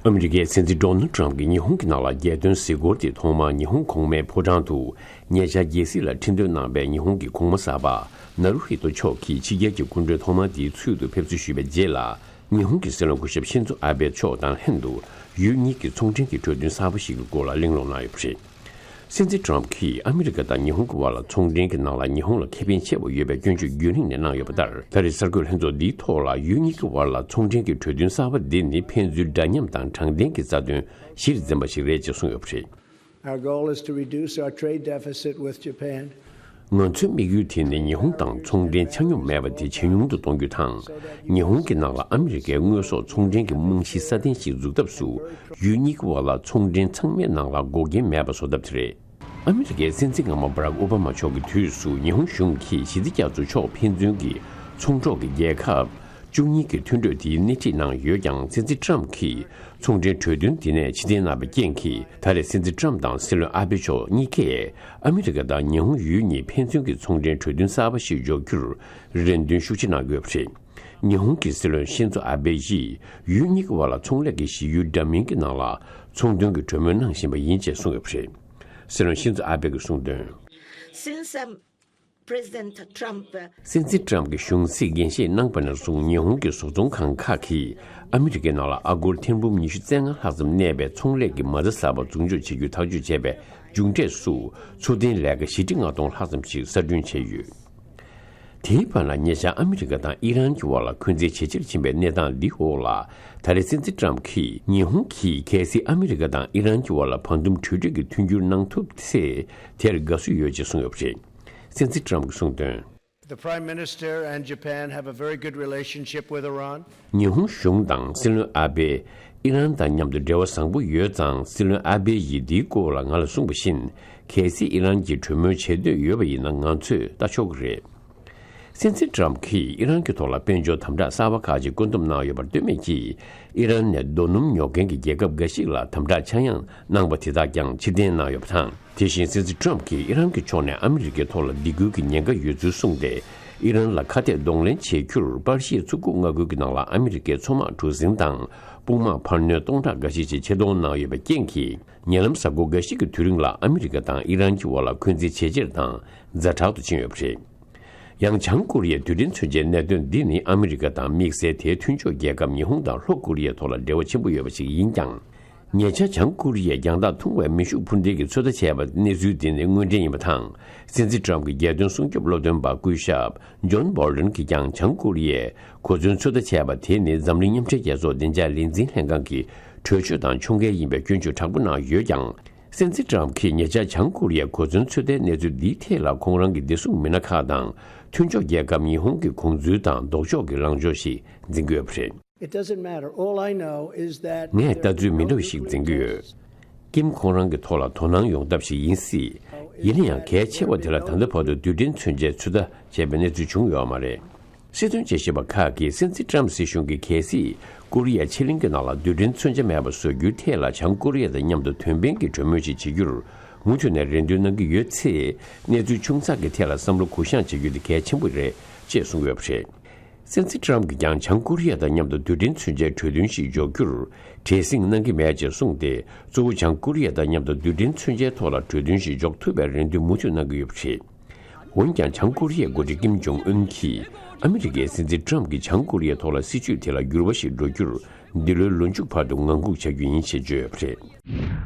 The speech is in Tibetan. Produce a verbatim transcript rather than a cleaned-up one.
ཨ་མི་རི་ཀའི་སྲིད་འཛིན་ཌོ་ནལ་ཊམ་གྱིས་ཉི་ཧོང་གི་ནང་ལ་རྒྱལ་དོན་གཟིགས་སྐོར་དེ་ཐོག་མར་ཉི་ཧོང་གོང་མའི་ཕོ་བྲང་དུ་ཉེ་ཆར་རྒྱལ་སྲིད་ལ་ཁྲི་འདོན་གནང་པའི་ཉི་ཧོང་གི་གོང་མ་གསར་པ་ནཱ་རུ་ཧི་ཏོ་མཆོག་གིས་ཕྱི་རྒྱལ་གྱི་སྐུ་མགྲོན་ཐོག་མ་དེའི་ཚུལ་དུ་ཕེབས་བསུ་ཞུས་པའི་རྗེས་ལ། ཉི་ཧོང་གི་སྲིད་བློན་སྐུ་ཞབས་ཤིན་ཛོ་ཨ་བྷེ་མཆོག་དང་ལྷན་དུ་ཡུལ་གཉིས་ཀྱི་ཚོང་འབྲེལ་གྱི་གྲོས་མཐུན་གསར་པ་ཞིག་གི་སྐོར་ལ་གླེང་སློང་གནང་ཡོད་པ་རེད། སྲིད་འཛིན་ཊམ་གྱིས་ཨ་མི་རི་ཀ་དང་ཉི་ཧོང་གི་དབར་ལ་ཚོང་འབྲེལ་གྱི་ནང་ལ་ཉི་ཧོང་ལ་ཁེ་ཕན་ཆེ་བ་ཡོད་པའི་སྐྱོན་བརྗོད་རྒྱུན་རིང་ནས་གནང་ཡོད་པ་ལྟར། ད་རེས་གསར་འགོད་ལྷན་ཚོགས་འདིའི་ཐོག་ལ་ཡུལ་གཉིས་ཀྱི་དབར་ལ་ཚོང་འབྲེལ་གྱི་གྲོས་མཐུན་གསར་པ་འདི་ནི་ཕན་ཚུན་འདྲ་མཉམ་དང་དྲང་བདེན་གྱི་རྩ་དོན་གཞིར་འཛིན་པ་ཞིག་རེད་ཅེས་གསུངས་ཡོད་པ་རེད། Our goal is to reduce our trade deficit with Japan. ང་ཚོའི་དམིགས་ཡུལ་དེ་ནི་ཉི་ཧོང་དང་ཚོང་འབྲེལ་ཆ་སྙོམས་མེད་པ་དེ་ཇེ་ཉུང་དུ་གཏོང་རྒྱུ་དང་། ཉི་ཧོང་གི་ནང་ལ་ཨ་མི་རི་ཀའི་དངོས་ཟོག་ཚོང་འབྲེལ་གྱི་རྨང་གཞི་སྲ་བརྟན་ཞིག་འཛུགས་ཐབས་སུ། ཡུལ་གཉིས་ཀྱི་དབར་ལ་ཚོང་འབྲེལ་ཚང་མའི་ནང་ལ་འགོག་རྐྱེན་མེད་པ་བཟོ་ཐབས་དེ་རེད། ཨ་མི་རི་ཀའི་སྲིད་འཛིན་སྔ་མ་བྷ་རག་ཨོ་བྷ་མ་མཆོག་གི་དུས་སུ་ཉི་ཧོང་གཞུང་གིས་ཞི་བདེ་རྒྱ་མཚོ་ཕྱོགས་ཕན་ཚུན་གྱི་ཚོང་གྲོགས་ཀྱི་རྒྱལ་ཁབ་བཅུ་གཉིས་ཀྱི་མཐུན་གྲོས་དེའི་སྣེ་ཁྲིད་གནང་ཡོད་ཀྱང་། སྲིད་འཛིན་ཊམ་གྱིས་ཚོང་འབྲེལ་གྲོས་མཐུན་དེ་ནས་ཕྱིར་འཐེན་གནང་བའི་རྐྱེན་གྱིས། ད་རེས་སྲིད་འཛིན་ཊམ་དང་སྲིད་བློན་ཨ་བྷེ་མཆོག་གཉིས་ཀས་ཨ་མི་རི་ཀ་དང་ཉི་ཧོང་ཡུལ་གཉིས་ཕན་ཚུན་གྱི་ཚོང་འབྲེལ་གྲོས་མཐུན་གསར་པ་ཞིག་འཇོག་རྒྱུར་རེ་འདུན་ཤུགས་ཆེ་གནང་ཡོད་པ་རེད། ཉི་ཧོང་གི་སྲིད་བློན་ཤིན་ཛོ་ཨ་བྷེ་ཡིས་ཡུལ་གཉིས་ཀྱི་དབར་ལ་ཚོང་ལས་ཀྱི་གཞི་ཡུལ་འདྲ་མིན་གྱི་ནང་ལ་ཚོང་དོན་གྱི་གྲོས་མོལ་གནང་བཞིན་པ་ཡིན་ཅེས་གསུངས་ཡོད་པ་རེད། སྲིད་བློན་ཤིན་ཛོ་ཨ་བྷེ་གིས་གསུངས་དོན། Since, um, President Trump, uh, སྲིད་འཛིན་ཊམ་གྱིས་གཞུང་སྲིད་འགན་བཞེས་གནང་པ་ནས་བཟུང་ཉི་ཧོང་གི་བཟོ་ཚོང་ཁང་ཁག་གིས་ཨ་མི་རི་ཀའི་ནང་ལ་ཨ་སྒོར་ཐེར་འབུམ་ཉི་ཤུ་རྩ་ལྔ་ལྷག་ཙམ་གནས་པའི་ཚོང་ལས་ཀྱི་མ་རྩ་གསར་པ་འཛུགས་འཇུག་བྱེད་རྒྱུ་ཐག་གཅོད་བྱས་པའི་མཇུག་འབྲས་སུ། ཚུལ་ལྡན་ལས་ཀ་བཞི་ཁྲི་ལྔ་སྟོང་ལྷག་ཙམ་ཞིག་གསར་སྐྲུན་བྱས་ཡོད། དེའི་བར་ལ་ཉེ་ཆར་ཨ་མི་རི་ཀ་དང་ཨི་རན་གྱི་དབར་ལ་འཁོན་འཛིན་ཇེ་ཆེར་ཕྱིན་པའི་གནས་སྟངས་འདི་འོག་ལ། ད་རེས་སྲིད་འཛིན་ཊམ་གྱིས་ཉི་ཧོང་གིས་གལ་སྲིད་ཨ་མི་རི་ཀ་དང་ཨི་རན་གྱི་དབར་ལ་བར་འདུམ་གྲོས་གྲོས་ཀྱི་མཐུན་འགྱུར་གནང་ཐུབ་ཚེ། དེར་དགའ་བསུ་ཡོད་ཅེས་གསུངས་ཡོད་པ་རེད། སྲིད་འཛིན་ཊམ་གྱིས་གསུངས་དོན། The Prime Minister and Japan have a very good relationship with Iran. ཉི་ཧོང་གཞུང་དང་སྲིད་བློན་ཨ་བྷེ། ཨི་རན་དང་མཉམ་དུ་འབྲེལ་བ་བཟང་པོ་ཡོད་ཙང་། སྲིད་བློན་ཨ་བྷེ་ཡིས་འདིའི་སྐོར་ལ་ང་ལ་གསུངས་པ་བཞིན། གལ་སྲིད་ཨི་རན་གྱིས་གྲོས་མོལ་བྱེད་འདོད་ཡོད་པ་ཡིན་ན་ང་ཚོས་ལྟ་ཆོག་གི་རེད། སྲིད་འཛིན་ཊམ་གྱིས་ཨི་རན་གྱི་ཐོག་ལ་དཔལ་འབྱོར་དམ་དྲག་གསར་པ་ཁག་ཅིག་བཀོད་འདོམས་གནང་ཡོད་པར་ལྟོས་མེད་ཀྱིས། ཨི་རན་ནས་རྡོ་སྣུམ་ཉོ་མཁན་གྱི་རྒྱལ་ཁབ་འགའ་ཞིག་ལ་དམ་དྲག་ཆག་ཡང་གནང་པ་དེ་དག་ཀྱང་ཕྱིར་འཐེན་གནང་ཡོད་པ་དང་། དེ་བཞིན་སྲིད་འཛིན་ཊམ་གྱིས་ཨི་རན་གྱི་ཕྱོགས་ནས་ཨ་མི་རི་ཀའི་ཐོག་ལ་སྡིགས་སྐུལ་གྱི་ཉེན་ཁ་ཡོད་ཚུལ་གསུངས་ཏེ། ཨི་རན་ལ་ཁ་གཏད་གདོང་ལེན་བྱེད་རྒྱུར་པར་ཤིའི་མཚོ་ཁུག་མངའ་ཁུལ་གྱི་ནང་ལ་ཨ་མི་རི་ཀའི་མཚོ་དམག་གྲུ་གཟིངས་དང་དཔུང་དམག་འཕར་སྣོན་སྟོང་ཕྲག་འགའ་ཤས་ཤིག་ཆེད་གཏོང་གནང་ཡོད་པའི་རྐྱེན་གྱིས། ཉེ་ལམ་གཟའ་འཁོར་འགའ་ཞིག་གི་དུས་རིང་ལ་ཨ་མི་རི་ཀ་དང་ཨི་རན་གྱི་དབར་ལ་འཁོན་འཛིན་ཇེ་ཆེར་དང་ཛ་དྲག་ཏུ་ཕྱིན་ཡོད་པ་རེད། ཡང་བྱང་ཀོ་རི་ཡའི་རྡུལ་ཕྲན་མཚོན་ཆའི་གནད་དོན་འདི་ནི་ཨ་མི་རི་ཀ་དང་དམིགས་བསལ་དེའི་མཐུན་ཕྱོགས་རྒྱལ་ཁབ་ཉི་ཧོང་དང་ལྷོ་ཀོ་རི་ཡའི་ཐོག་ལ་འབྲེལ་བ་ཆེན་པོ་ཡོད་པ་ཞིག་ཡིན་ཀྱང་། ཉེ་ཆར་བྱང་ཀོ་རི་ཡས་རྒྱང་ཐག་ཐུང་བའི་མེ་ཤུགས་འཕུར་མདེལ་གྱི་ཚོད་ལྟ་བྱས་པ་གནས་ཚུལ་དེ་ནི་དངོས་འབྲེལ་ཡིན་པ་དང་། སྲིད་འཛིན་ཊམ་གྱི་རྒྱལ་དོན་སྲུང་སྐྱོབ་སློབ་སྟོན་པ་སྐུ་ཞབས་ཇོན་བོལ་ཏན་གྱིས་ཀྱང་བྱང་ཀོ་རི་ཡས་གོ་མཚོན་ཚོད་ལྟ་བྱས་པ་དེ་ནི་འཛམ་གླིང་མཉམ་འབྲེལ་རྒྱལ་ཚོགས་བདེ་འཇགས་ལས་འཛིན་ལྷན་ཁང་གི་གྲོས་ཆོད་དང་ཕྱོགས་འགལ་ཡིན་པའི་སྐྱོན་བརྗོད་དྲག་པོ་གནང་ཡོད་ཀྱང་། སྲིད་འཛིན་ཊམ་གྱིས་ཉེ་ཆར་བྱང་ཀོ་རི་ཡའི་གོ་མཚོན་ཚོད་ལྟའི་གནས་ཚུལ་འདིའི་ཐད་ལ་ཁོང་རང་གི་བདེ་སྲུང་མི་སྣ་ཁག་དང་མཐུན་ཕྱོགས་རྒྱལ་ཁབ་ཉི་ཧོང་གི་དགོངས་ཚུལ་དང་ལྡོག་ཕྱོགས་ཀྱི་ལངས་ཕྱོགས་ཤིག་འཛིན་གྱི་ཡོད་པ་རེད། It doesn't matter. All I know is that ངས་ལྟ་ཚུལ་མི་འདྲ་བ་ཞིག་འཛིན་གྱི་ཡོད། ཀིམ་ཁོང་རང་གི་ཐོག་ལ་དོ་སྣང་ཡོང་ཐབས་ཤིག་ཡིན་སྲིད། ཡིན་ན་ཡང་གལ་ཆེ་བ་དེ་ལ་ད་ལྟ་བར་དུ་རྡུལ་ཕྲན་མཚོན་ཆའི་ཚོད་ལྟ་བྱས་པའི་གནས་ཚུལ་བྱུང་ཡོད་མ་རེད། སྲིད་དོན་དཔྱད་ཞིབ་པ་ཁག་གིས་སྲིད་འཛིན་ཊམ་སྲིད་གཞུང་གིས་གལ་སྲིད་ཀོ་རི་ཡ་ཕྱེད་གླིང་གི་ནང་ལ་རྡུལ་ཕྲན་མཚོན་ཆ་མེད་པ་བཟོ་རྒྱུའི་ཐད་ལ་བྱང་ཀོ་རི་ཡ་དང་མཉམ་དུ་དོན་ཕན་གྱི་གྲོས་མོལ་ཞིག་བྱེད་རྒྱུར་མུ་མཐུད་ནས་རེ་འདུན་གནང་གི་ཡོད་ཚེ། གནས་ཚུལ་ཆུང་ཙག་གི་ཐད་ལ་བསམ་བློ་གུ་བཤངས་བྱེད་རྒྱུ་དེ་གལ་ཆེན་པོ་རེད་ཅེས་གསུངས་ཡོད་པ་རེད། སྲིད་འཛིན་ཊམ་གྱིས་ཀྱང་བྱང་ཀོ་རི་ཡ་དང་མཉམ་དུ་རྡུལ་ཕྲན་མཚོན་ཆའི་གྲོས་མཐུན་ཞིག་འཇོག་རྒྱུར་བྲེལ་ཟིང་གནང་གི་མེད་ཅེས་གསུངས་ཏེ། གཙོ་བོ་བྱང་ཀོ་རི་ཡ་དང་མཉམ་དུ་རྡུལ་ཕྲན་མཚོན་ཆའི་ཐོག་ལ་གྲོས་མཐུན་ཞིག་འཇོག་ཐུབ་པའི་རེ་འདུན་མུ་མཐུད་གནང་གི་ཡོད་པ་རེད། འོན་ཀྱང་། བྱང་ཀོ་རི་ཡའི་འགོ་ཁྲིད་ཀིམ་ཇོང་ཨུན་གྱིས་ཨ་མི་རི་ཀའི་སྲིད་འཛིན་ཊམ་གྱིས་བྱང་ཀོ་རི་ཡའི་ཐོག་ལ་སྲིད་བྱུས་དེ་ལ་འགྱུར་བ་ཞིག་འགྲོ་རྒྱུར་འདི་ལོའི་ལོ་མཇུག་བར་དུ་ངང་སྒུག་བྱ་རྒྱུ་ཡིན་ཞེས་བརྗོད་ཡོད་པ་རེད།